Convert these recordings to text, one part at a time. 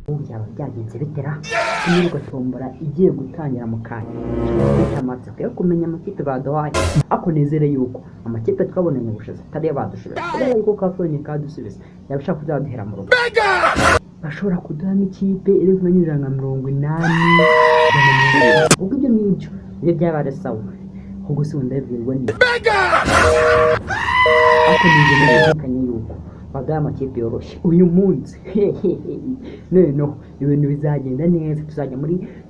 Ubu byaba byagenze bitera niba tombora igiye gutangira mu kanya. Mfite amatsiko yo kumenya amakipe baduhaye, ariko nizere yuko amakipe twabonanye ubushize atari yo badushubije, kubera yuko kapfanye kadusubiza yaba ashaka kuzaduhera mu rugo. Bashobora kuduhamo ikipe iri kumenya 180, 170. Ubwo ibyo ngibyo nibyo byaba ari sawa. Ahubwo se wenda ndabibwirwa ni ariko nizere nashidikanya yuko baduhaye amakipe yoroshye uyu munsi. Noneho ibintu bizagenda neza,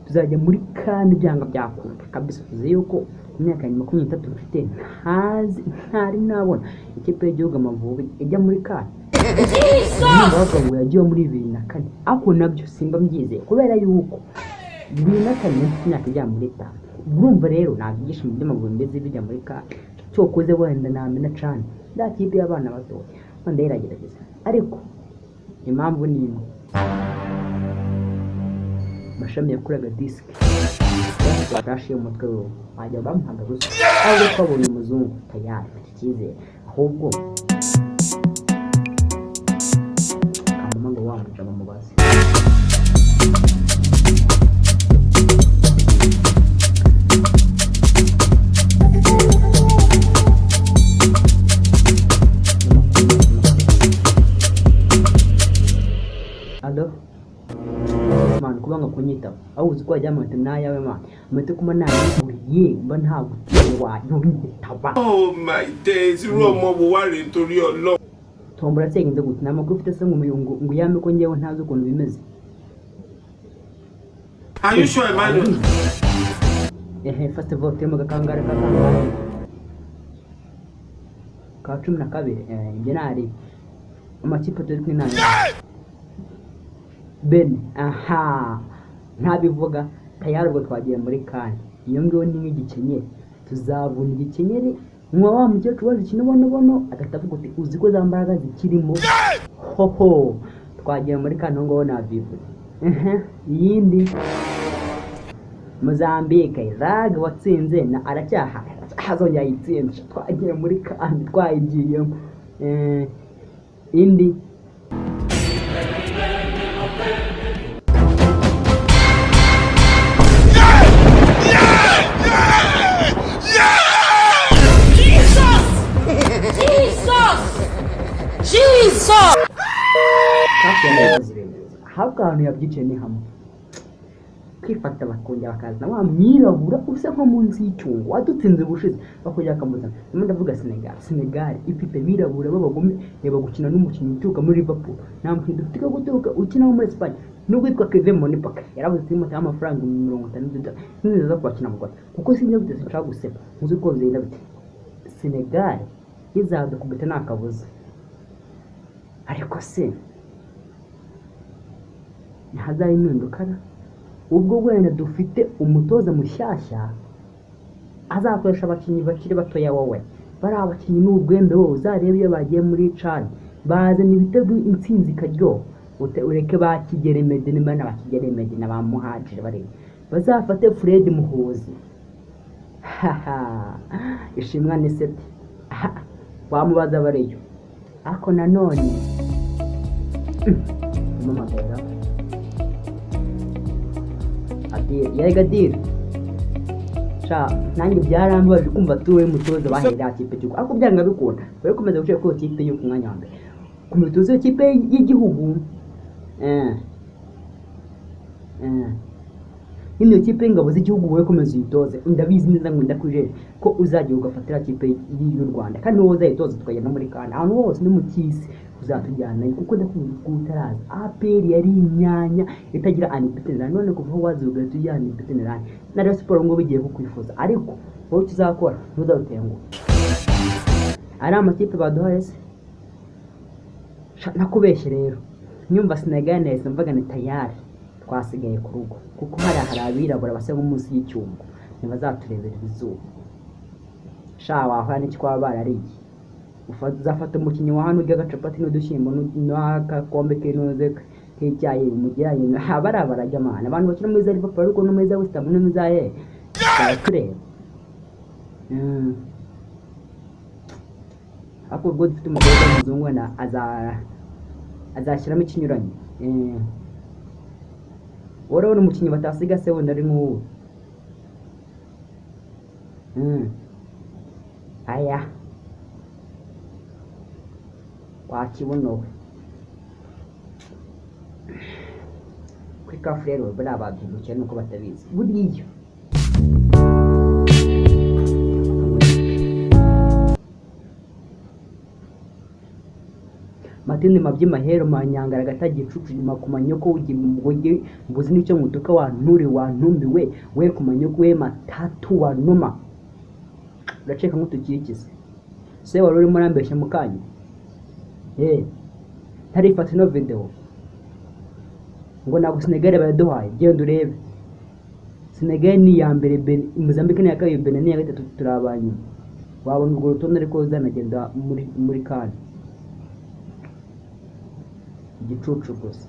tuzajya muri kandi byanga byakunda kabisa. Tuzi yuko imyaka yanjye 23 mfite, ntazi ntari nabona ikipe y'igihugu Amavubi ijya muri CAN. Nimba bavuga ngo yagiye muri 2004, ariko nabyo simba mbyizeye, kubera yuko 2004 mfite imyaka igera muri 5. Urumva rero ntabwo ibyishimo by'Amavubi mbese bijya muri CAN. Cyokoze wenda namena cane nda kipe y'abana batoya wenda iragerageza, ariko impamvu ni imwe: Mashami yakoraga disike yarafite flash y'umutwe we, wajya bamuhaga ruswa. Ahubwo twabonye umuzungu tayari, mfite icyizere. Ahubwo kamama ngo wamuca bamubaze. Alo man, kubanga kunyitaba aho uzi ko wajya amahita n'ayawe man, amahita kuma nayiguriye mba ntagutiye wanyitaba. Oh my days, irú ọmọ wo wá rèé torí Ọlọ́run. Tombora cyagenze gute? Nta makuru ufite se ngo uyame ko njyewe ntazi ukuntu bimeze? Are you sure, Emmanuel? Ehe, first of all, turimo gakangara kakangara ka 12. Ibyo nari amakipe turi kumwe nayo Bene aha ntabivuga tayari. Ubwo twagiye muri CAN, iyo ngiyo ni nk'igikenyeri, tuzavuna igikenyeri nka wa mukecuru waje ikibonobono agahita avuga uti uzi ko za mbaraga zikirimo. Hoho, twagiye muri CAN, aho ngaho nabivuze. Ehe, iyindi Mozambique rag watsinze na aracyaha azongera ayitsinze. Twagiye muri CAN, twayigiyemo. Indi Jesus! Jesus! Jesus! Hafi ya yakoze ibintu byiza, ahubwo ahantu yabyiciye ni hamwe kwifata, bakongera bakazana wa mwirabura usa nko munsi y'icyungo wadutsinze ubushize, bakongera bakamuzana. Ndimo ndavuga Senegal. Senegal ifite abirabura b'abagome. Reba gukina n'umukinnyi uturuka muri Liverpool, nta mukinnyi dufite wo guturuka ukina wo muri Espagne nubwo witwa Kevin Monipaka yarabuze ati amafaranga 50 by'idolari sinzi kubakina mu Rwanda kuko sinzi gute, sinshaka guseba nzi uko bigenda bite. Senegal izadukubita nta kabuza, ariko se ntihazaba impinduka ra? Ubwo wenda dufite umutoza mushyashya azakoresha abakinnyi bakiri batoya. Wowe bari abakinnyi n'ubwembe, wowe uzarebe iyo bagiye muri CAN bazana ibitego, intsinzi ikaryoha. Ureke ba Kigere Medi nimba na ba Kigere Medi na ba Muhajiri barebe bazafate Fred Muhozi, haha, ishimwa ni seti wamubaza bariyo. Ariko nanone umuhamagara Adil yarega Adil sha, nanjye byarambabaje kumva tuwe mutoza bahereye kipe y'igihugu, ariko byanga bikunda bari komeza gucika kuri kipe yo ku mwanya wa mbere ku mutoza w'ikipe y'igihugu. Nyine iyo kipe y'ingabo z'igihugu wowe komeza uyitoze, ndabizi neza ngo ndakwijeje ko uzajya ugafatira kipe y'u Rwanda, kandi wowe uzayitoza tukagenda muri CAN ahantu hose no mu cy'isi uzatujyana, kuko ndakuzi ko utaraza APR yari inyanya itagira unbeaten run. None kuva aho wazi ugahita ujya unbeaten run na Rayon Sports ngo bigiye kukwifuza, ariko wowe icyo uzakora ntuzarutenguhe. Ari amakipe baduhaye se? Sha, nakubeshye rero, nyumva Senegal nahise mvuga ni tayari twasigaye ku rugo, kuko hariya hari abirabura basa nko munsi y'icyungo, ntibazaturebera izuba sha. Wahora n'iki kwaba barariye? Uzafata umukinnyi wa hano urya agacapati n'udushyimbo n'agakombe k'inoze k'icyayi umujyanye bariya barajya amahane. Abantu bakina muri za Liverpool ariko no muri za West Ham no muri za he baratureba. Ariko ubwo dufite umukobwa w'umuzungu wenda azashyiramo ikinyuranyo. Urabona umukinnyi batasiga se wenda ari nk'uwo. Aya wakibonowe kuri CAF rero bariya baduhemukiye nuko batabizi buriya. Matindi mabyi mahero manyangara gatagicucu makumanyoko ugimugoge mbuzi nicyo mutuka wanture wantumbiwe we kumanyoko we matatu wanuma uraceka nk'utukikize se wari urimo urambeshya mukanya ntarifata ino video ngo ntabwo Senegal baraduhaye, genda urebe Senegal ni iya mbere, Mozambique ni iya kabiri, Benin ni iya gatatu, turi abanyuma. Wabona urwo rutonde ariko uzanagenda muri CAN igicucu gusa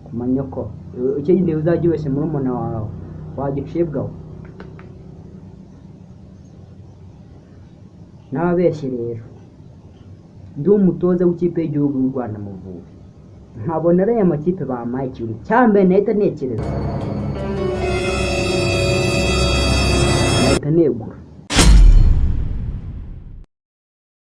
ku manyoko. Icyo gihe uzajya ubeshya murumuna wawe wagicibwaho n'ababeshyi. Rero ndi umutoza w'ikipe y'igihugu y'u Rwanda Amavubi, nkabona ariya makipe bampaye, ikintu cya mbere nahita ntekereza nahita negura.